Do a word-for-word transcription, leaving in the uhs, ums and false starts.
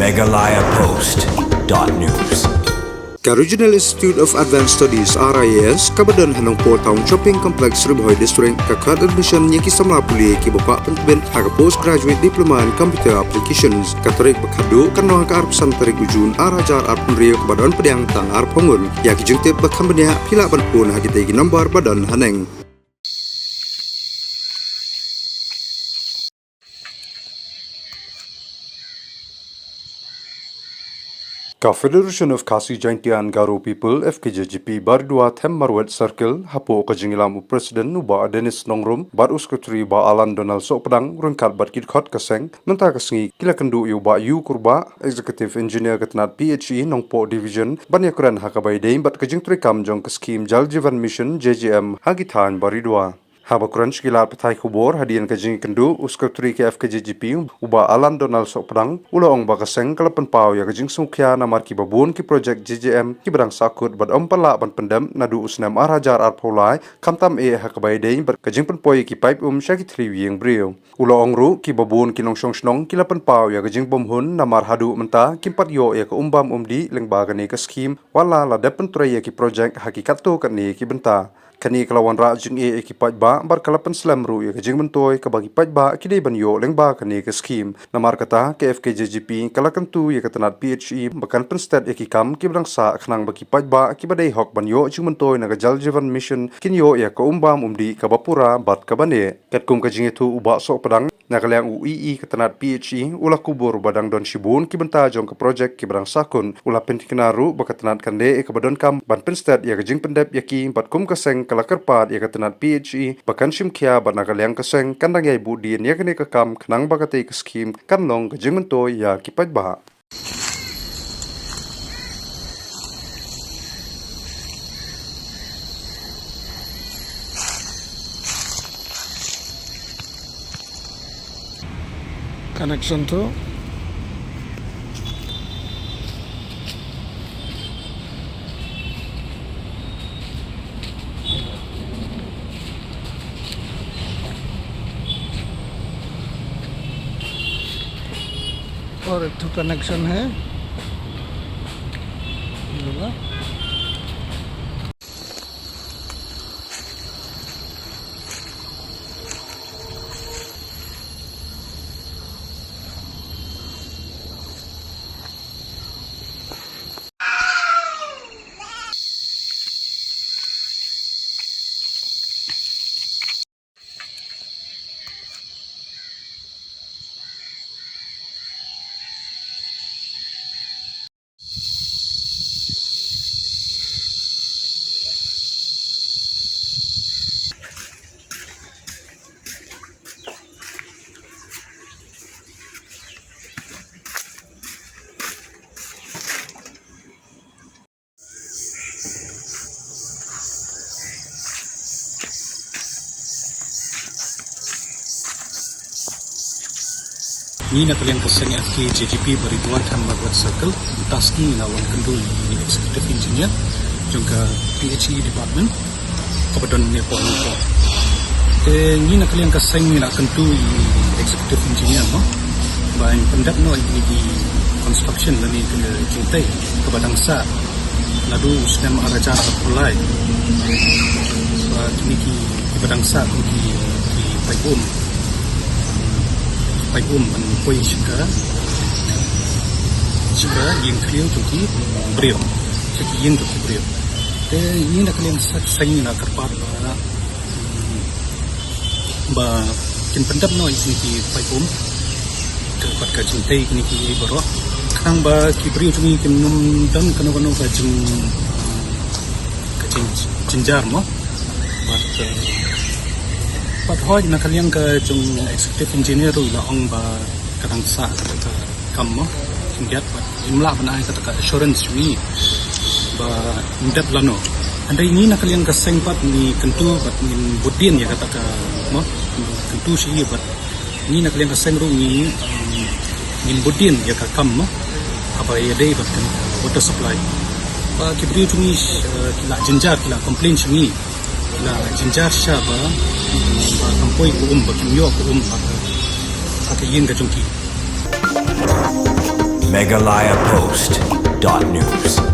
Meghalaya Post dot news. Ka Regional Institute of Advanced Studies, R I A S, kaba don ha Nongpoh Town Shopping Complex, Ri Bhoi District, ka khot admission ïa ki samla pule kiba kwah pyntbit ha ka Postgraduate Diploma in Computer Applications. Ka tarik ba khatduh kan long ha ka arphew san tarik u Jun ar hajar arphew hynriew, kaba don pdiang tang arphew ngut. Ïa ki jingtip ba kham bniah phi lah ban phone ha kitei ki number ba don haneng. Ka Federation of Khasi Jaintia and Garo People, F K J G P, Baridua Them Marwet Circle, hapoh ka jingïalam u President u Bah Dennis Nongrum bad u Secretary Bah Alan Donald Sohpdang, ryngkat bad ki dkhot ka seng, mynta ka sngi ki la kynduh ïa u Bah U Kurbah, Executive Engineer ka tnat P H E Nongpoh Division, ban ïakren ha kaba ïadei bad ka jingtreikam jong ka skhim Jal Jeevan Mission, J J M, ha ki thaiñ Baridua. Haba kren sha ki lad pathai khubor hadien ka jingïakynduh, u Secretary ka F K J G P, u Bah Alan Donald Sohpdang, u la ong ba ka seng ka la pynpaw ïa ka jingsngewkhia namar kiba bun ki projek J J M kiba dang sahkut bad ym pat lah ban pyndep naduh u snem ar hajar arphew lai, khamtam eh ha kaba ïadei bad ka jingpynpoi ïa ki paip um sha ki thliew ïing briew. U la ong ruh kiba bun ki nongshong shnong ki la pynpaw ïa ka jingbymhun namar haduh mynta kim pat ïoh ïa ka um bam um dih lyngba kane ka skhim, wat la la dep pyntrei ïa ki projek ha ki katto katne ki bynta. Kane ka la wanrah jingeh ïa ki paidbah bad ka la pynslem ruh ïa ka jingmyntoi kaba ki paidbah ki dei ban ïoh lyngba kane ka skhim. Namar kata ka F K J G P ka la kyntu ïa ka tnat P H E ba kan pynsted ïa ki kam kiba dang sah khnang ba ki paidbah kiba dei hok ban ïoh jingmyntoi na ka Jal Jeevan Mission kin ïoh ïa ka um bam um dih kaba pura bad kaba neh. Katkum ka jingïathuh u Bah Sohpdang, na ka liang u E E ka tnat P H E, u la kubur ba dang don shibun ki bynta jong ka projek kiba dang sahkut, u la pynthikna ruh ba ka tnat kan leh ïa kaba donkam ban pynsted ïa ka jingpyndep ïa ki, bad kum ka seng ka la kyrpad ïa ka tnat P H E ba kan shim khia bad na ka liang ka seng kan dang ïai buddien ïa kane ka kam khnang ba katei ka skhim kan long ka jingmyntoi ïa ki paidbah. Connection to और एक ठो कनेक्शन है, ये वाला। Ngi na ka liang ka seng F K J G P Baridua Them Marwet Circle, mynta sngi ngi la wan kynduh ïa i Executive Engineer jong ka P H E Department kaba don ne pdeng Nongpoh. Te ngi na ka liang ka seng ngi la kyntu ïa i Executive Engineer mo ba in pyndep noh ïa kine ki construction lane ka jingtei kaba dang sah naduh u snem ar hajar arphew lai. Ba kine ki, kiba dang sah kum ki, ki paip um, paip um ban poi sha ka, sha ka ïing thliew jong ki briew, sha ki ïing jong ki briew. Te ngi na ka liang ka seng ngi la kyrpad ba, ba kin pyndep noh ïa kine ki paip um, ka, bad ka jingtei kine kiei baroh, khnang ba ki briew jong ngi kin ym don kano kano ka jing, ka jing, jynjar mo. Bad, eh, bad hooid na ka liang ka jong Executive Engineer ruh i la ong ba ka dang sah ka, ka kam mo, jingbiat, bad im lah ban ai kata ka assurance ïa ngi ba ym dep lano. Hynrei ngi na ka liang ka seng pat ngi kyntu bad ngin buddien ïa kata ka mo, kyntu sha i bad ngi na ka liang ka seng ruh ngi, um, ngin buddien ïa ka kam mo, haba ïadei bad ka water supply. Ba ki briew jong ngi, eh, ki la jynjar, ki la complain sha ngi. La jynjar shisha ba, ba kam poi ka um, ba kim ïoh ka um ha ka, ha ka ïing ka jong ki. Meghalaya Post dot news.